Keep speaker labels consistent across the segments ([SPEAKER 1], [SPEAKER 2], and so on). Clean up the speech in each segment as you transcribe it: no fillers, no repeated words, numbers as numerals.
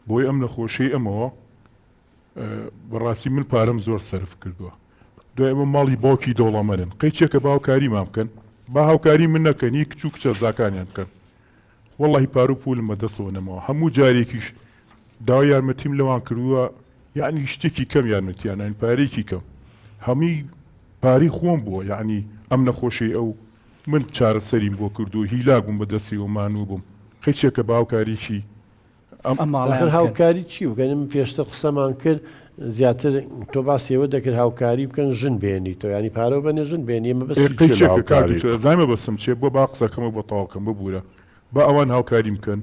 [SPEAKER 1] بۆی ئەم نەخۆشیەی ئەمەوە بەڕاستی من پارەم زۆر سەرف کردووە دوای ئەمە ماڵی باوکی دەوڵەمەنن قەیچێکە با هاوکاریمان بکەن با هاوکاری من نەکەن هی کچ و کچەزاکانیان بکەن وەڵاهی پارو پولم بە دەستەوە نەماوە هەموو جارێکیش داوای یارمەتیم لەوان کردووە یعنی شتێکی کەم یارمەتیان یانی پارەیەکی کەم هەمووی پارەی خۆم بووە یعنی ئەم نەخۆشی ئەو من چارەسەریم بۆ کردو هیلاک بووم بە دەستیەوە مانوو بووم قەیچێکە با هاوکاریی
[SPEAKER 2] ئەم ماڵەیان
[SPEAKER 3] ئاخر
[SPEAKER 2] بکەن.
[SPEAKER 3] هاوکاری چی بکەن من پێشتر قسەمان کرد زیاتر تۆ باسی ئەوە دەکرد هاوکاری بکەن ژن بێنیتەوە یانی پارەو بەنێ ژن بێنی
[SPEAKER 1] ئێ
[SPEAKER 3] مەبەستی
[SPEAKER 1] قەی
[SPEAKER 3] چیە لە
[SPEAKER 1] چێکە کاک
[SPEAKER 3] هاوکاری؟
[SPEAKER 1] دکتۆر ئەزانی مەبەستم چیە بۆ با قسەکەمە بۆ تەواو کەم ببورە با ئەوان هاوکاریم بکەن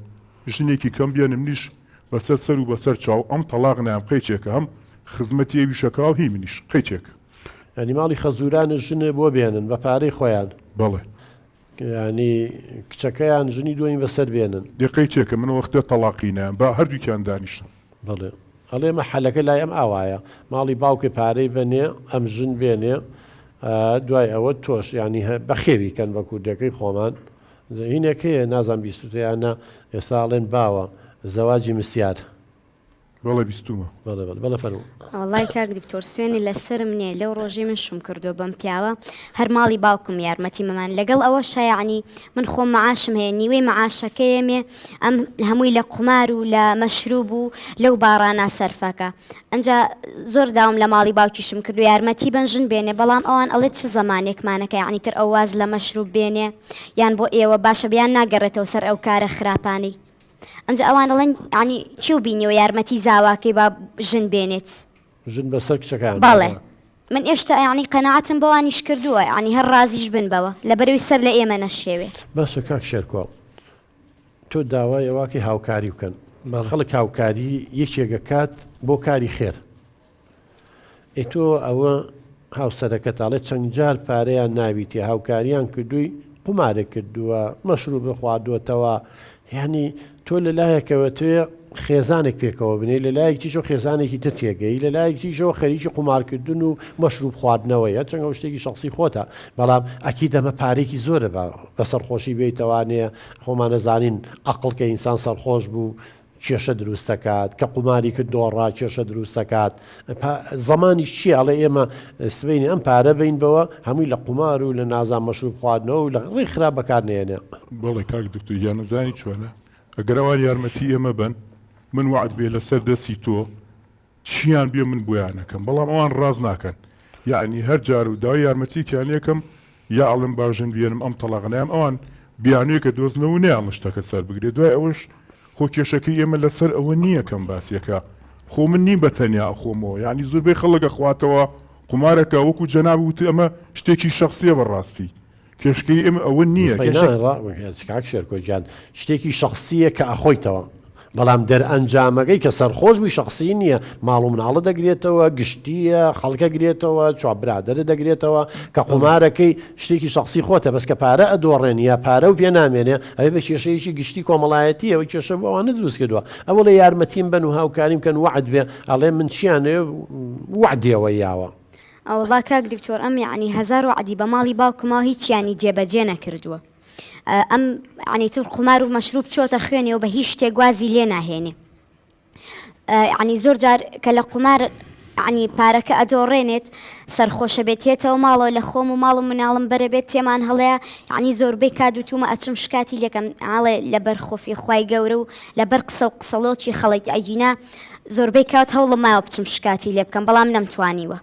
[SPEAKER 1] ژنێکی کەم بێنم منیش بەسەر سەر و بەسەر چاو ئەم تەڵاق نایەم قەی چێکە هەم خزمەتی ئەویش ئەکا و هی منیش قەی چێکە.
[SPEAKER 3] یانی ماڵی خەزورانت ژنێ بۆ بێنن بە پارەی خۆیان؟
[SPEAKER 1] بەڵێ.
[SPEAKER 3] یانی کچەکەیان ژنی دووەمی بەسەر بێنن.
[SPEAKER 1] دەقەی چێکە من وەختێ تەڵاقی نایەم با هەردووکیان دانیشن.
[SPEAKER 3] بەڵێ ئەڵێ مە حەلەکە لای ئەم ئاوایە ماڵی باوکێ پارەی بەنێ ئەم ژن بێنێ دوای ئەوە تۆش یانی بەخێوی کەن بە کوردەکەی خۆمان هینێک هەیە نازان بیستوتە یان نا ئێستا ئەڵێن باوە زەواجی مسیار.
[SPEAKER 1] بەڵێ بیستومە.
[SPEAKER 3] بەڵێ بەڵێ بەڵێ فەرموو.
[SPEAKER 4] وەڵای کاک دکتۆر سوێنی لەسەرم نیە لەو ڕۆژەی من شوم کردوە بەم پیاوە هەر ماڵی باوکم یارمەتی مەمان لەگەڵ ئەوەشا یەعنی من خۆم معاشم هەیە نیوەی معاشەکەیەمێ ئەم هەمووی لە قومار و لە مەشروب و لەو باڕانە سەرفەکە ئەنجا زۆر داوم لە ماڵی باوکیشم کردو یارمەتی بەن ژن بێنێ بەڵام ئەوان ئەڵێ چ زەمانێکمانەکە یەعنی تر ئەو واز لە مەشروب بێنێ یان بۆ ئێوە باشە بیان ناگەڕێتەوە سەر ئەو کارە خراپانەی ئەنجا ئەوان ئەڵێن یانی کێو بینیوە یارمەتی زاواکەی با ژن بێنێت.
[SPEAKER 3] ژن بەسەر کچەکەیان
[SPEAKER 4] بەڵێ
[SPEAKER 3] دانا.
[SPEAKER 4] من ئێشتا یانی قەناعەتم بەوانیش کردووە یانی هەر ڕازیش بن بەوە لەبەرئەوەی سەر لە ئێمە نەشێوێ.
[SPEAKER 3] باشە کاک شێرکۆ تۆ داوای ئەوەکەی هاوکاری بکەن
[SPEAKER 2] بەڵێ.
[SPEAKER 3] خەڵک هاوکاری یەکێک ئەکات بۆ کاری خێر ئەی تۆ ئەوە هاوسەرەکەت ئەڵێ چەند جار پارەیان ناویتێ هاوکاریان کردووی قومارە کردووە مەشروبە خواردووەتەوە یعنی تۆ لە لایەکەوە توێ خێزانێک پێکەوە بنێ لە لایەک تیشۆ خێزانێکی تر تێگەی لە لایەک تیشەوە خەریکی قومارکردن و مەشروب خواردنەوەیە چەند ئەو شتێکی شخصی خۆتە بەڵام ئەکی دەمە پارێکی زۆرە بە بەسەرخۆشی بێیتەوانێ خۆمانەزانین عقل کە ئینسان سەرخۆش بوو کێشە دروست دەکات، کە قوماری کرد دۆڕا کێشە دروست دەکات، زەمانیش چییە ئەڵێ ئێمە سبەینێ ئەم پارە بەین بەوە هەمووی لە قومار و لە نازان مەشروب خواردنەوە و لە ڕێی خراپ بەکار نێنێ.
[SPEAKER 1] بەڵێ کاک دکتۆر گیان ئەزانی چۆنە ئەگەر ئەوان یارمەتی ئێمە بەن من وەعد بێ لەسەر دەستی تۆ چیان بێ من بۆیان ئەکەم بەڵام ئەوان ڕاست ناکەن یەعنی هەر جار و داوای یارمەتیەکیان لێکەم یا ئەڵێم با ژن بێنم ئەم تەڵاقە نایەم ئەوان بیانویەک ئەدۆزنەوە و نایەڵن شتەکە سەر بگرێ دوای ئەوەش خۆ کێشەکەی ئێمە لەسەر ئەوە نییە کەم باسیەکە خۆ من نیم بە تەنیا ئەخۆمەوە یەعنی زوربەی خەڵک ئەخواتەوە قومارەکە وەکو جەنابت وتت ئەمە شتێکی شەخسیە بەڕاستی کێشکەی ئێمە ئەوە نییە کێشە.
[SPEAKER 3] کاک شێرکۆ گیان شتێکی شەخسییە کە ئەخۆیتەوە بەڵام دەرئەنجامەکەی کە سەرخۆش بووی شەخسی نییە ماڵ و مناڵە دەگرێتەوە گشتییە خەڵکە گرێتەوە چوا برادەرە دەگرێتەوە کە قومارەکەی شتێکی شەخسی خۆتە بەس کە پارە ئەدۆڕێنی یا پارە و پێ نامێنێ ئەوێ بە کێشەیەکی گشتی کۆمەڵایەتی ئەوە کێشە بۆ ئەوانە دروست کردووە ئەوەڵێ یارمەتیم بەن و هاوکاریم کەن وەعد بێ ئەڵێ من چیانەوێ وەعدێوە یاوە.
[SPEAKER 4] ئەوەڵا کاک دکتۆر ئەم یەعنی هەزار وەعدی بە ماڵی باوکمەوە هیچیانی جێبەجێ نەکردووە ئەم یەعنی تر قومار و مەشروب چۆتە خوێنێ و بە هیچ شتێک وازی لێ ناهێنێ یەعنی زۆر جار کە لە قومار یەعنی پارەکە ئەدۆڕێنێت سەرخۆشە بێت هێتەوە ماڵەوە لە خۆم و ماڵ و مناڵم بەرە بێت تێمان هەڵەیە یەعنی زۆربەی کات وتومە ئەچم شکاتی لەکەم ئاڵێ لەبەر خۆفی خوای گەورە و لەبەر قسە و قسەڵۆکی خەڵک ئەگینا زۆربەی کات هەوڵم ماوە بچم شکاتی لێ بکەم بەڵام نەمتوانیوە.